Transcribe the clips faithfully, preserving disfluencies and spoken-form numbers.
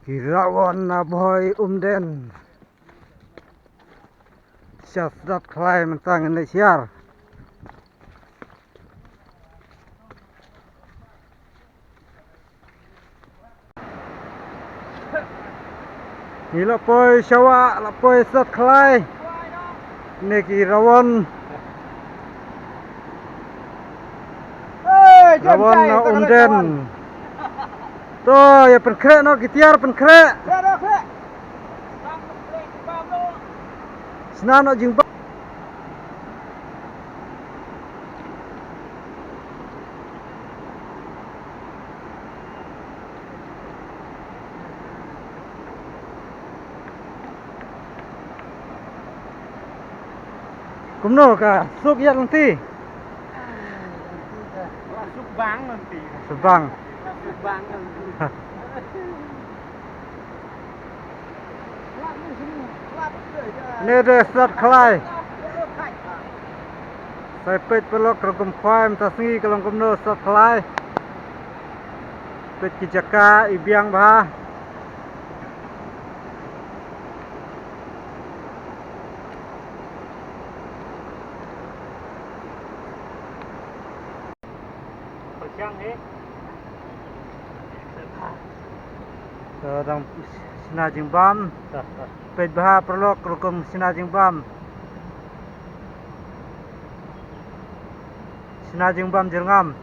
Ki Rawon na Bhoi Umden. Sha Sdat Khlai mynta ngin leit sha. Ngi la poi sha wah, la poi Sdat Khlai. Ne ki Rawon. Rawon na Umden. To, ïa pynkhreh noh ki tiar, pynkhreh. Shna noh jingbam. Kumno ka suk ïa lynti? Suk bang lynti. Suk bang. Suk bang lynti. Ne de Sdat Khlai. Sa peit paralok rukom khwai mynta sngi ka long kumno Sdat Khlai. Peit ki jaka i biang bha. Pyrshang hi. To dang shna jingbam. Peit bha paralok rukom shna jingbam. Shna jingbam jyrngam.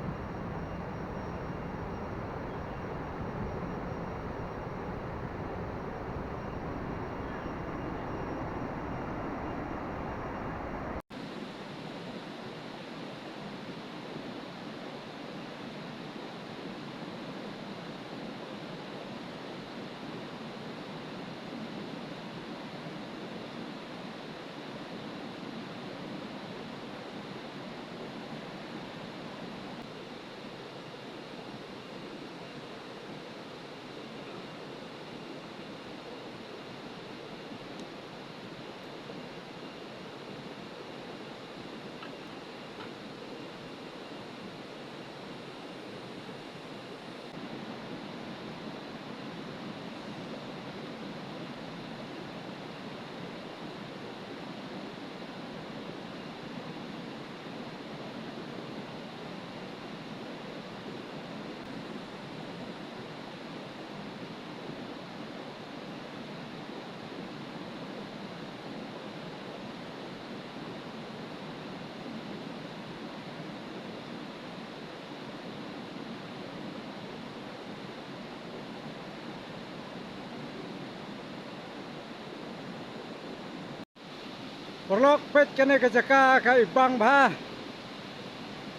Paralok peit kane ka jaka ka i bang bha.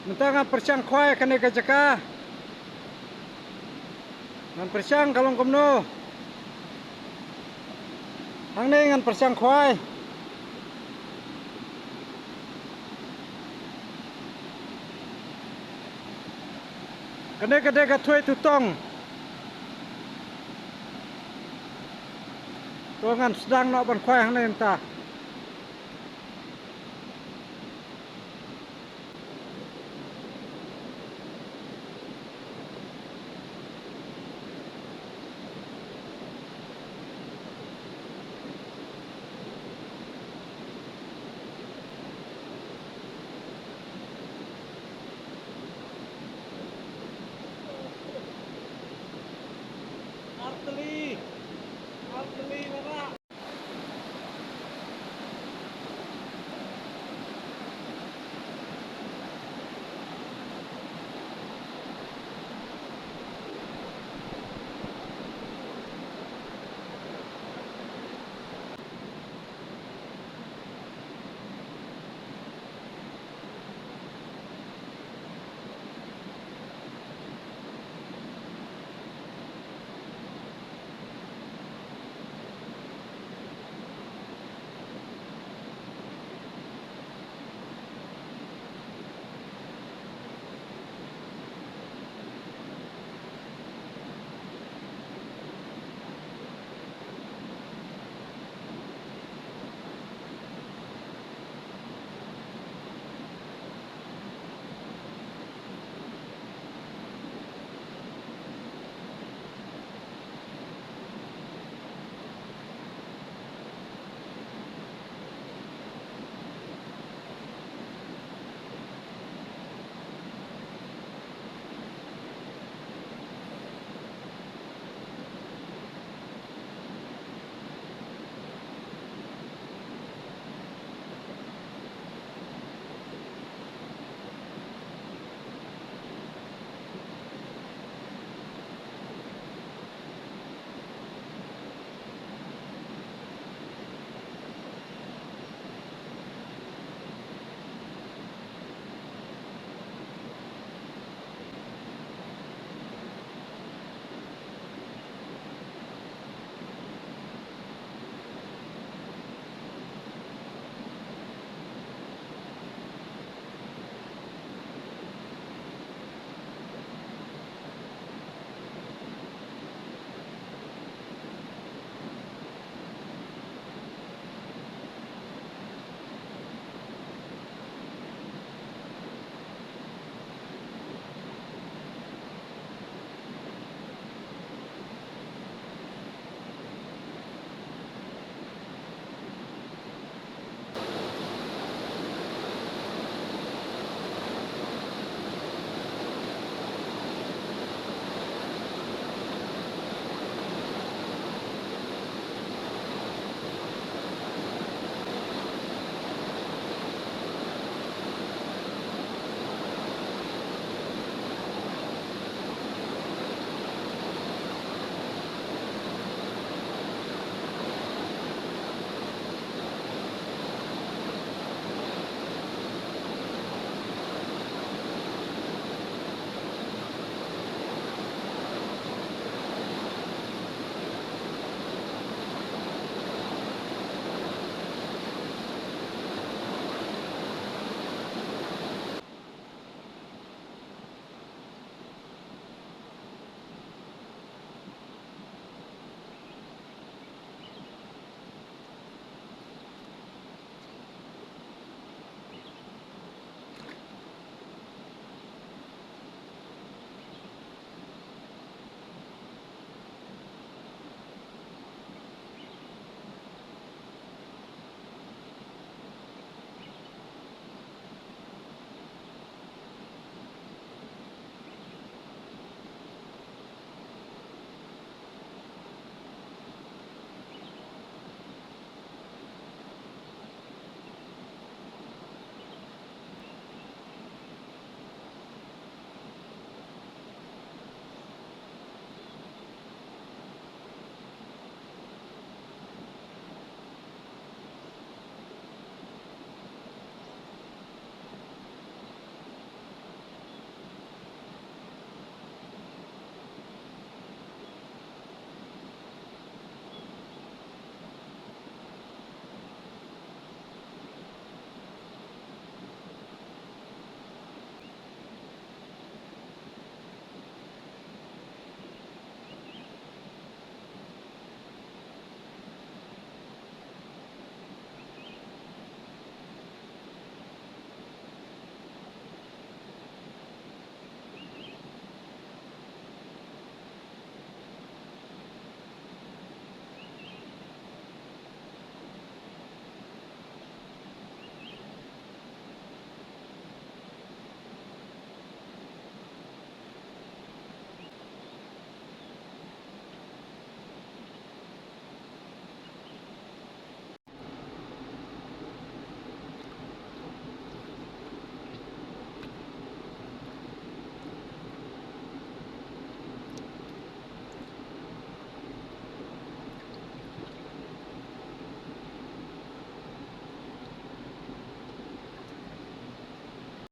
Mynta ngan pyrshang khwai kane ka jaka. Ngan pyrshang ka long kumno. Hangne ngan pyrshang khwai. Kane ka dei ka thwei tutong. To ngan sdang noh ban khwai hangne mynta.